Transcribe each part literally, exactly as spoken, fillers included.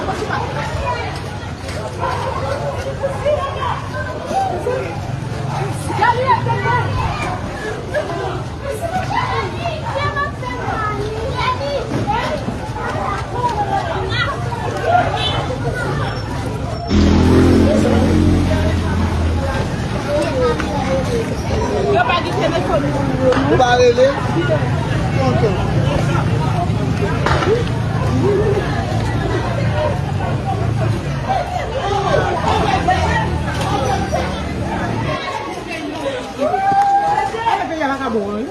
Yo pa gen telefòn moun yo, non. Ou pa rele? Ok. Peyi a pa ka bon, wi.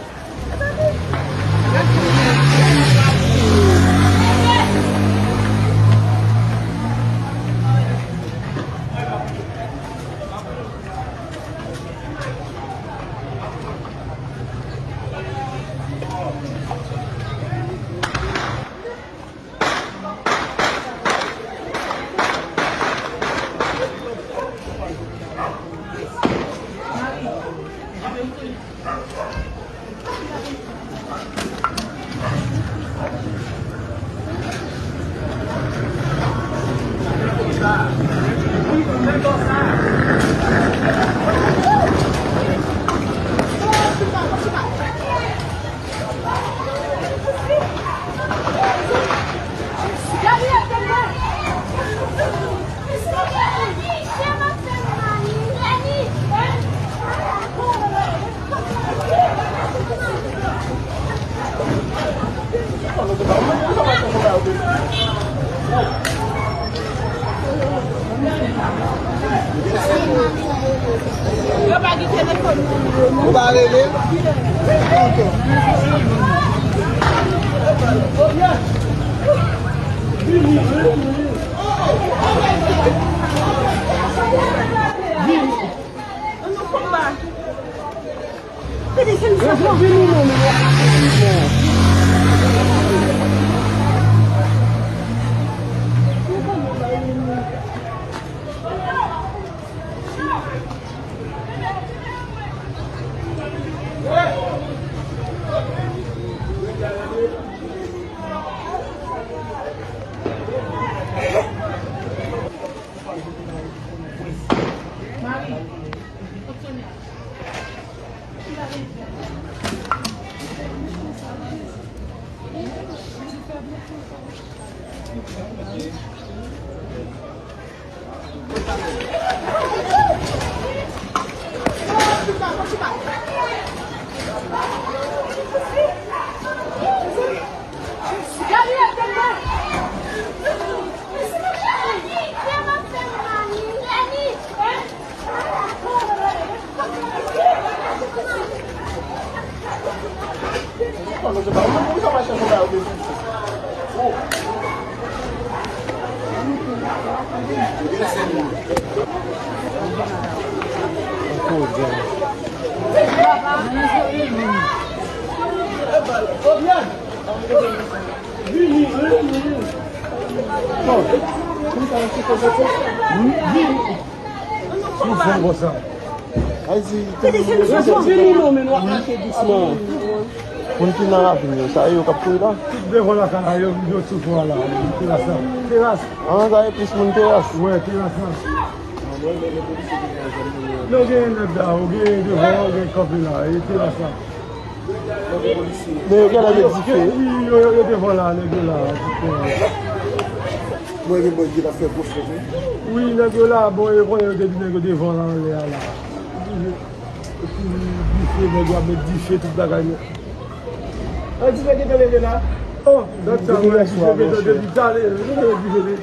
Yo pa gen telefòn moun yo, non. Ou pa rele? Ok. Vini. Vini, se misye. Vini, non, men. Bon, kounye a se konsa. Vini non, men nou ap mache dousman. Moun ki nan ravin yo, sa yo k ap kouri la? Tout devan lakay la, yo, yo sou fwa la, teras la. Teras. Ah, sa e plis moun teras. Wè, teras la. Non, gen nèg la, ou gen devan, ou gen kanpe la, e teras la. Men yo genlè met dife. Wi, yo, yo, yo devan la, nèg yo la, dife. Mwen gen bòy ki t ap fè gwo fèt, wi. Wi, nèg yo la, bon, yo konnen yo te di nèg yo devan la, anlè a la. Epi, dife, nèg yo ap met dife, tout bagay, men. An, dife gentan leve la. Oh, dat sa, wè, dife gentan depi talè, dife.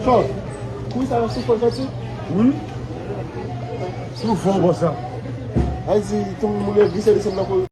Chòz, kou sa yo soufle fè ti. Wi. Sou fon konsa. Ay di, tout moun glise desann nan koridò.